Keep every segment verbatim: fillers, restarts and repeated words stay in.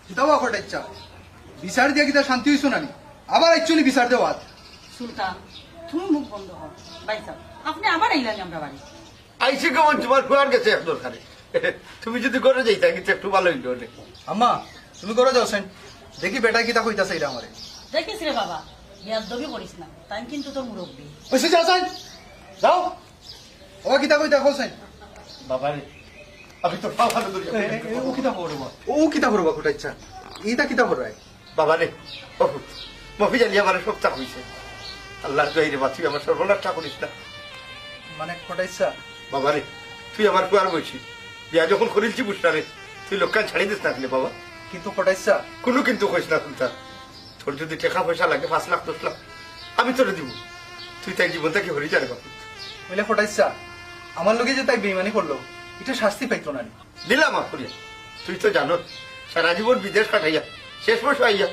কিতা বা কটাইচ্ছা? বিচার দিয়া কিতা শান্তি অইছো না নি? আবার আইছো নি বিচার দেওয়াত? সুলতান, তুমি মুখ বন্ধ কর। ভাইসাব, আপনে আবার আইলা নি আমরার বাড়ি? আইছি কেমন তোমার ফুয়ার গেছে এক দরকারে। তুমি যদি ঘরো যাইতা কিন্তু একটু ভালা অইলো নে। আম্মা, তুমি ঘরো যাও চাইন, দেখি বেটায় কিতা কইতাছে ইটা আমারে। দেখিস রে বাবা, বেয়াদবি করিস না, তাইন কিন্তু তোর মুরব্বি। অইছে, যাও চাইন, যাও। ও কিতা কইতা কও চাইন। বাবা রে, আমি তো বাবা ধরি। এ, এ, এ, ও কিতা করবা? ও কিতা করবা কটাইচ্ছা? ইটা কিতা করবায়? বাবা রে, ও, মফিজ আলী আমারে সবতা কইছে। আল্লার দোয়াই রে বা, তুই আমার সর্বনাশটা করিস না। মানে কটাইচ্ছা? বাবা রে, তুই আমার ফুয়ার বয়সী। বিয়া যখন করিলছি বুঝতা রে, তুই লোকখান ছাড়ি দিস না কেনে বাবা। কিন্তু কটাইচ্ছা? কুনু কিন্তু কইস না সুলতান। তোর যদি টেকা পয়সা লাগে পাঁচ লাখ দশ লাখ, আমি তোরে দিমু। তুই তাইর জীবন থাকি হরি যা রে বাবা। অইলে কটাইচ্ছা, আমার লগে যে তাই বেইমানি করলো, ইটা শাস্তি পাইতো না নি? দিলাম মাফ করিয়া। তুই তো জানোস, সারা জীবন বিদেশ কাটাইয়া শেষ বয়সো আইয়া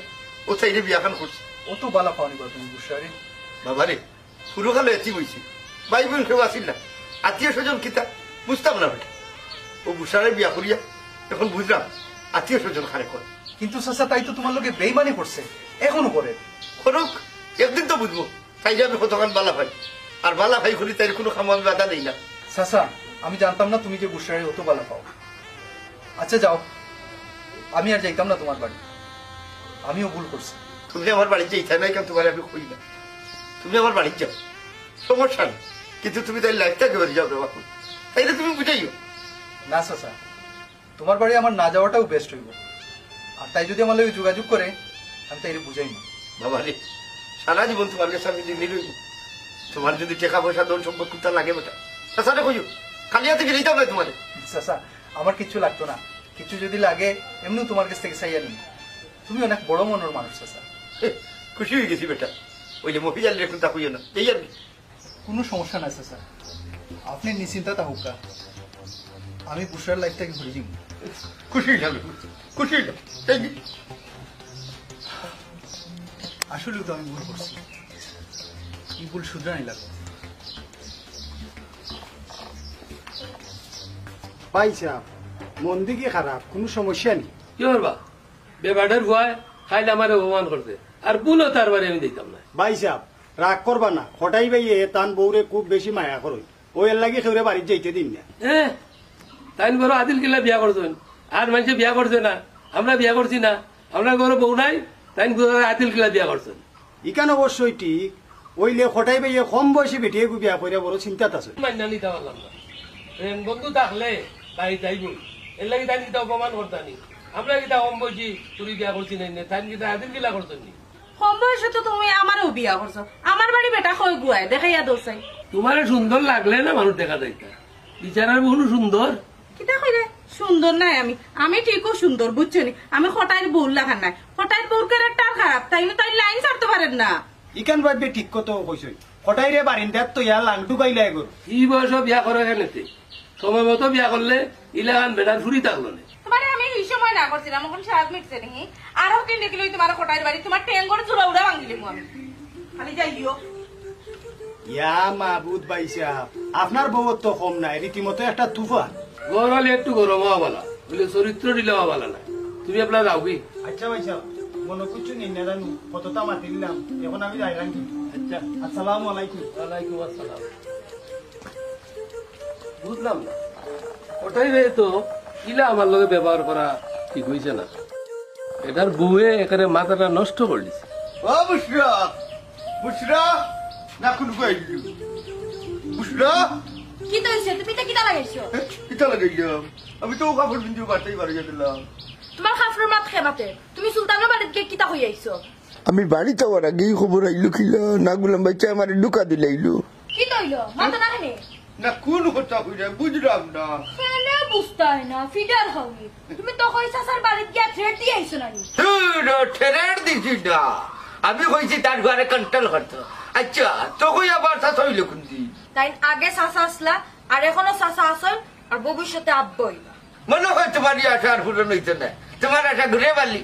ও তাইরে বিয়াখান করছে। অত ভালা পাওনি বা তুমি বুঝরারে। বাবা রে, পুরকালো এতিম অইছে, ভাই বইন কেউ আছিল না, আত্মীয় স্বজন কিতা বুঝতাম না বেটা। ও বুঝরারে বিয়া করিয়া এখন বুঝলাম আত্মীয় স্বজন কারে কয়। কিন্তু চাচা, তাই তো তোমার লগে বেইমানি করছে, এখনো করে। করুক, একদিন তো বুঝমু তাইরে আমি কতখান ভালা পাই। আর ভালা পাই করি তাইর কুনু কামো আমি বাধা দেই না। চাচা, আমি জানতাম না তুমি যে বুঝরারে অত ভালা পাও। আচ্ছা যাও, আমি আর যাইতাম না তোমার বাড়ি, আমিও ভুল করছি। তুমি আমার বাড়িত যাইতায় নায় কেনে, তোমারে আমি কই না। তুমি আমার বাড়িত যাও, সমস্যা নাই, কিন্তু তুমি তাইর লাইফ থাকি হরি যাও রে বাবা, তাইরে তুমি বুঝাইও। না চাচা, তোমার বাড়ি আমার না যাওয়াটাউ বেস্ট অইবো। আর তাই যদি আমার লগে যোগাযোগ করে, আমি তাইরে বুঝাইমু। বাবা রে, সারা জীবন তোমার গেছে আমি ঋণী রইমু। তোমার যদি টেকা পয়সা ধন সম্পদ কুন্তা লাগে বেটা, চাচারে কইও, খালি আতে ফিরাইতাম নায় তোমারে। চাচা, আমার কিচ্ছু লাগতো না, কিচ্ছু যদি লাগে এমনেউ তোমার গেছ থাকি চাইয়া নিমু। তুমি অনেক বড় মনর মানুষ চাচা। হে, খুশি অইগেছি বেটা। অইলে মফিজ আলীরে কুন্তা কইও না, এই আর কি। কুনু সমস্যা নাই চাচা, আপনে নিশ্চিন্তা থাকউক্কা, আমি বুঝরার লাইফ থাকি হরি যাইমু। খুশি অইলাম, খুশি অইলাম। এই যে, আসলেউ তো আমি ভুল করছি, ই ভুল শুধরানি লাগবো। ভাইসাব, মন দিকি খারাপ, কুনু সমস্যা নি? কি করবা? বেবাটার ভয় খাইলে আমারে অপমান করছে, আর ভুলও তার বাড়ি আমি দিতাম না। ভাইসাব, রাগ করবা না, কটাই ভাইয়ে তান বউরে খুব বেশি মায়া করইন, অউ এরলাগি কেউরে বাড়িত যাইতে দিন না। এ, তাইন বড় আদিল কিলা বিয়া করছইন, আর মানষে বিয়া করছে না, আমরা বিয়া করছি না, আমরার ঘরো বউ নাই, তাইন বড় আদিল কিলা বিয়া করছইন। ইখান অবশ্যই ঠিক, অইলে কটাই ভাইয়ে কম বয়সী বেটি এগু বিয়া করিয়া বড় চিন্তাত আছে। মাইনা নিতা পারলাম না, প্রেম বন্ধু থাকলে বাড়িত আইবো, এরলাগি তাইন কিতা অপমান করতা নি? আমরা কিতা কম বয়সী পুরি বিয়া করছি না নি, তাইন কিতা আদিল কিলা করছইন নি? কম বয়সে তো তুমি আমারেও বিয়া করছো, আমার বাড়ি বেটা কয়গু আয়, দেখাইয়া দেও চাই। তোমারে সুন্দর লাগলে না মানুষ দেখা যাইতা, বিচারার বউ সুন্দর। কিতা কইরে? সুন্দর নায় আমি, আমি ঠিকউ সুন্দর, বুঝছো নি? আমি কটাইর বউর লাখান নায়, কটাইর বউর ক্যারেক্টার খারাপ, তাইন তাইর লাইন ছাড়তো পারের না। ইখান ভাইবে ঠিক কথা কইছইন, কটাইরে বারিন্দাত থইয়া লাং ঢুকাইলা এগু। ই বয়সো বিয়া করো কেনে তে? সময় মতো বিয়া করলে ইলাখান বেটার ফুরি থাকলো নে। তোমারে আমি ই সময় না করছিলাম, অখন সাধ মিটছে নি? আরো দিন দেখিলে তোমার কটাইর বাড়ি, তোমার টেঙ্গর চূড়া উড়া ভাঙিলিমু আমি। খালি যাইও। ইয়া মাবুদ ভাইসাব, আপনার বউত তো কম নায়, রীতিমতো একটা তুফান। ঘর অইলে একটু গরম অওয়া ভালা, অইলে চরিত্র ঢিলা অওয়া ভালা না। তুমি আপনার যাওগি। আচ্ছা ভাইসাব, মনো কিচ্ছু নেইন না জানু, কততা মাতিলাম, অখন আমি যাইরাম কি? আচ্ছা। আসসালামু আলাইকুম। ওয়ালাইকুম আসসালাম। বুঝলাম না, কটাই ভাইয়ে তো ইলা আমার লগে ব্যবহার করা ঠিক অইছে না। এটার বউয়ে একেবারে মাথাটা নষ্ট করি দিছে। ও বুঝরা, বুঝরা, না কুনু কইলু। বুঝরা, কিতা অইছে? তুমি ইতা কিতা লাগাইছো? এ, কিতা লাগাইলাম? আমি তো অউ কাপড় পিন্দিয়া বাড়িত বারইয়া দিলাম। তোমার কাপড়র মাত কে মাতে? তুমি সুলতানর বাড়িত গিয়া কিতা কইয়া আইছো? আমি বাড়িত আওয়ার আগেই খবর আইলো কিলা, না গুলাম ভাইয়ে আমারে ঢুকা দিলাইলো। কিতা অইলো? মাতো না কেনে? না কুনু কথা কইরা বুঝলাম না। কেনে বুঝতায় না, ফিডার খাওনি। তুমি তো কই চাচার বাড়িত গিয়া থ্রেট দিয়া আইছো না নি? ধুর, ও থ্রেট দিছি না। আমি কইছি তার ঘরে কন্ট্রোল করতো। আচ্ছা, তো কই আবার চাচা অইলো কুনদিন? তাইন আগে চাচা আছলা, আর অখনো চাচা আছইন, আর ভবিষ্যতে আব্বা অইবা। মনো কয় তোমার ই আশা আর পূরণ অইতো না। তোমার আশা ঘুরে বালি।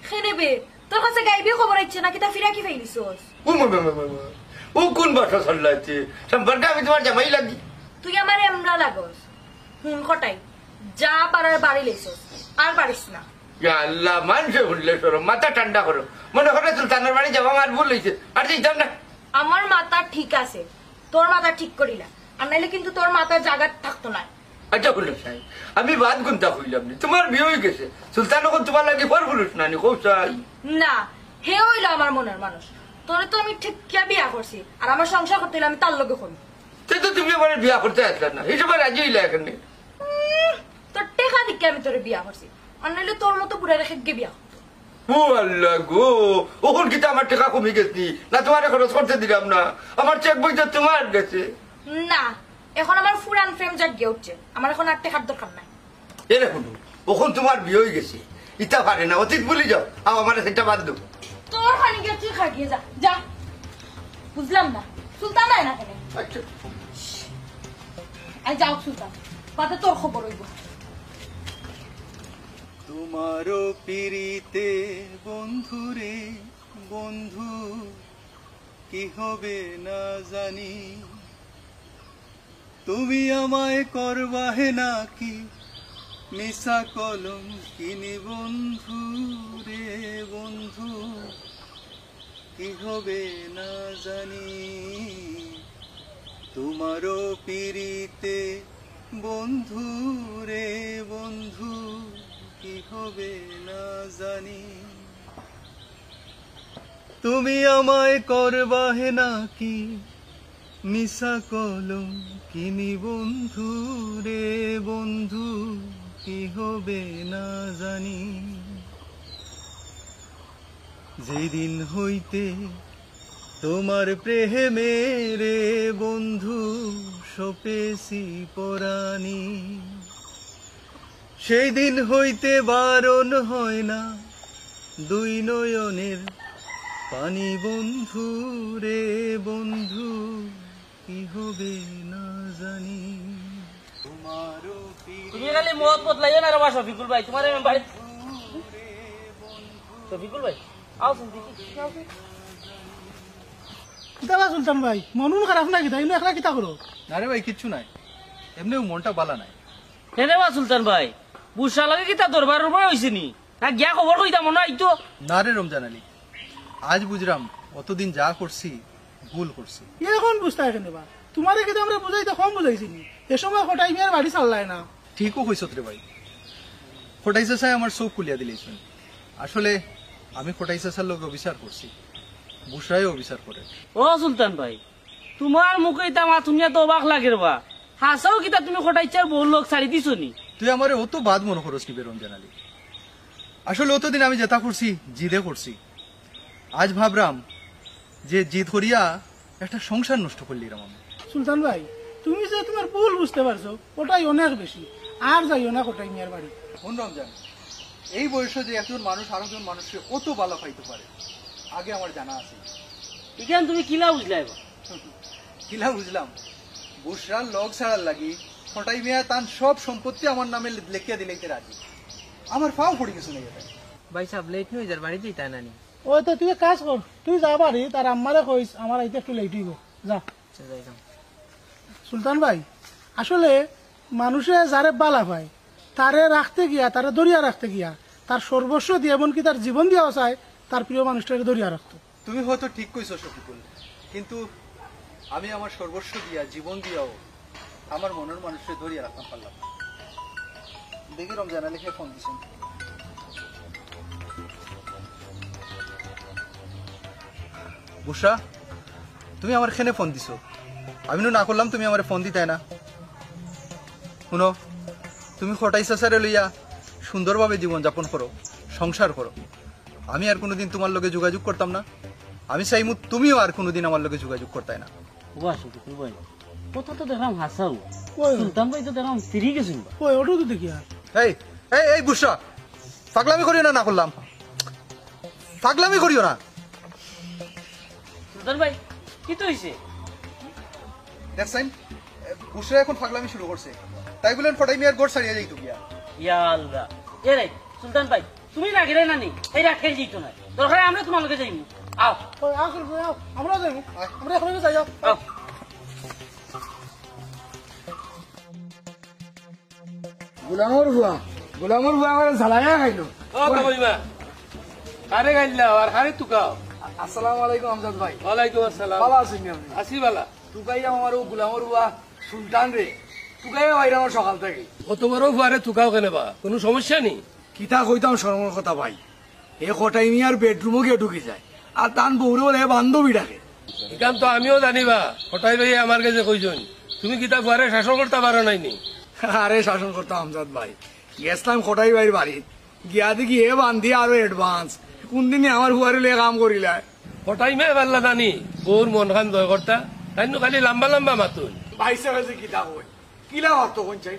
কেনে বে, তোর কাছে গাইবি খবর আইছে না, কিতা ফিরাকি ফাইলিছস? ও মা, মা, মা, মা, মা। ও কুন ভাষা চালাইছে? সম্পর্কে আমি তোমার জামাই লাগি? তুই আমারে এমরা লাগস। হুন কটাই, যা পারার বাড়ি লইছস, আর পারিস না। ইয়া আল্লাহ, মানষে হুনলে শরম, মাথা ঠান্ডা করো। মনে করো সুলতানর বাড়ি যাওয়া আমার ভুল অইছে, আর যাইতাম না। আমার মাথা ঠিক আছে, তোর মাথা ঠিক করিলা, আর নাইলে কিন্তু তোর মাথা জাগাত থাকতো না। আচ্ছা হুনো চাই, আমি বাদ গুনতা কইলাম নি, তুমার বিয়া অইগেছে, সুলতান অখন তুমার লাগি পরপুরুষ নানি, কও চাই। না, হে অইলো আমার মনর মানুষ। তোরে তো আমি ঠিক কিয়া বিয়া করছি, আর আমার সংসার করতে অইলে আমি তার লগে করমু। তে তো তুমি আমারে বিয়া করতে আছলা না, হি সময় রাজি অইলা কেনে? উম, তোর টেকা দেখিয়া আমি তোরে বিয়া করছি, আর নাইলে তোর মতো বুড়ারে কেগে বিয়া করতো। ও আল্লাহ গো, অখন কিতা আমার টেকা কমি গেছে নি? না তুমারে খরচ করতে দিলাম না, আমার চেক বই তো তুমার গেছে। না, অখন আমার পুরান প্রেম জাগিয়া উঠছে, আমার অখন আর টেকার দরকার নাই। এরে হুনো, অখন তুমার বিয়া অইগেছে, ইতা পারে না, অতীত ভুলি যাও, আও আমারে সেটা বাদ দেও। তোর খানি গিয়া তুই খা গিয়া যা, যা। বুঝলাম না, সুলতান আয় না কেনে? আচ্ছা। আই যাও সুলতান, বাদে তোর খবর অইবো। তোমারও পিরিতে বন্ধুরে বন্ধু, কি হবে না জানি। তুমি আমায় করবাহে নাকি মিছা কলম কিনি বন্ধু রে বন্ধু, কি হবে না জানি। তোমারও পিরিতে বন্ধু রে বন্ধু, কি হবে না জানি। তুমি আমায় করবাহে নাকি মিছা কলম কিনি বন্ধু রে বন্ধু, কি হবে না জানি। যেদিন হইতে তোমার প্রেমে রে বন্ধু সপেছি পরানি, সেই দিন হইতে বারণ হয় না দুই নয়নের পানি বন্ধু রে বন্ধু, কি হবে না জানি। তুমি খালি মত বদলাইও না রে বা শফিকুল ভাই, তুমারে মেম্বার। শফিকুল ভাই, আও শুনতে কি? কিতা বা সুলতান ভাই, মন উন খারাপ না কিতা? ইনো একলা কিতা করো? না রে ভাই, কিচ্ছু নাই, এমনেউ মনটা বালা নাই। হে রে বা সুলতান ভাই, বুশরা লগে কিতা দরবার উরবার অইছে নি? না গিয়া খবর কইতাম মনো অইতো। না রে রমজান আলী, আজ বুঝরাম অতদিন যা করছি ভুল করছি। অখন বুঝতায় কেনে বা? তুমারে কিতা আমরা বুঝাইতে কম বুঝাইছি নি? এ সময় কটাই মিয়ার বাড়ি ছাড়লায় না। ঠিকউ কইছত রে ভাই, কটাই চাচায় আমার চউখ খুলিয়া দিলাইছইন। আসলে আমি কটাই চাচার লগে অবিচার করছি, বুশরায়ও অবিচার করের। ও সুলতান ভাই, তুমার মুখে ইতা মাত হুনিয়া তো অবাক লাগের বা। হাছাউ কিতা তুমি কটাই চাচার বউর লগ ছাড়ি দিছো নি? তুই আমারে অত বাদ মনো করস নি বে রমজান আলী? আসলে অতদিন আমি যেতা করছি জিদে করছি। আজ ভাবরাম যে জিদ করিয়া একটা সংসার নষ্ট করিলিরাম আমি। সুলতান ভাই, তুমি যে তুমার ভুল বুঝতে পারছো, অটাই অনেক বেশি। আর যাইও না কটাই মিয়ার বাড়ি। হুন রমজান, এই বয়সো যে একজন মানুষ আরকজন মানুষরে অত বালা পাইতো পারে, আগে আমার জানা আছে। ইখান তুমি কিলা বুঝলায় বা? কিলা বুঝলাম? বুশরার লগ ছাড়ার লাগি কটাই মিয়া তান সব সম্পত্তি আমার নামে লে-, লেখিয়া দিলাইতে রাজি। আমার ফাও পড়ি গেছে না ইটা। ভাইসাব, লেট নি অইযার, বাড়ি যাইতায় না নি? ওই তো তুই এক কাজ কর, তুই যা বাড়িত, আর আম্মারে কইস আমার আইতে একটু লেট অইবো। যা। আচ্ছা, যাইতাম। সুলতান ভাই, আসলে মানুষে যারে বালা পায়, তারে রাখতে গিয়া, তারে ধরিয়া রাখতে গিয়া, তার সর্বস্ব দিয়া, এমনকি তার জীবন দিয়াও চায়, তার প্রিয় মানুষটারে ধরিয়া রাখতো। তুমি হয়তো ঠিক কইছো শফিকুল, কিন্তু আমি আমার সর্বস্ব দিয়া, জীবন দিয়াও আমার মনর মানুষরে ধরিয়া রাখতাম পারলাম না। দেখি রমজান আলী কে ফোন দিছইন। বুশরা, তুমি আমারে কেনে ফোন দিছো? আমি নু না করলাম তুমি আমারে ফোন দিতায় না। হুনো, তুমি কটাই চাচারে লইয়া সুন্দরভাবে জীবন যাপন করো, সংসার করো। আমি আর কুনুদিন তুমার লগে যোগাযোগ করতাম না। আমি চাইমু তুমিও আর কুনুদিন আমার লগে যোগাযোগ করতায় না। ওবা শফিকুল ভাই, কথা তো দেখরাম হাছাউ। ওই। সুলতান ভাই তো দেখরাম ফিরি গেছইন বা। ওই, অটাউ তো দেখিয়ার। এই, এই, এই বুশরা, পাগলামি করিও না, না করলাম। পাগলামি করিও না। সুলতান ভাই, কিতা অইছে? দেখছইন, বুশরা অখন পাগলামি শুরু করছে। তাই বুলে কটাই মিয়ার ঘর ছাড়িয়া যাইতো গিয়া। ইয়া আল্লাহ। এরে, সুলতান ভাই, তুমি না গেলে না নি, এরা ঠেল দিত না। দরকার অয় আমরা তুমার লগে যাইমু। আও। ওই, আও, আও, আও, আমরাও যাইমু। আয়। আমরা একলগে যাই, আও। আও। গোলামর ফুয়া, গোলামর ফুয়া আমারে জ্বালাইয়া খাইলো। ও তমাইমা, কারে গাইল্লাও আর কারে তুকাও? আসসালামু আলাইকুম আমজাদ ভাই। ওয়ালাইকুম আসসালাম। ভালা আছইন নি আপনে? আছি ভালা। তুকাইয়া আমার অউ গোলামর ফুয়া সুলতানরে। তুকাইয়া বাইরাম সকাল থাকি। অত বড় ফুয়ারে তুকাও কেনে বা? কুনু সমস্যা নি? কিতা কইতাম শরমর কথা ভাই, হে কটাই মিয়ার বেডরুমো গিয়া ঢুকি যায়, আর তান বউরে বলে হে বান্ধবী ডাকে। ইখান তো আমিও জানি বা, কটাই ভাইয়ে আমার গেছে কইছইন। তুমি কিতা ফুয়ারে শাসন করতা পারো নাই নি? আরে শাসন করতাম আমজাদ ভাই, গেছলাম কটাই ভাইর বাড়িত, গিয়া দেখি হে বান্দি আরো advance। কুনদিনই আমার ফুয়ারে লইয়া কাম করিলায়। কটাই মিয়ায় পারলা জানি বউর মনখান জয় করতা, তাইন নু খালি লাম্বা লাম্বা মাতইন। ভাইসাবে যে কিতা কয়, কিলা অর্থ কোন চাই?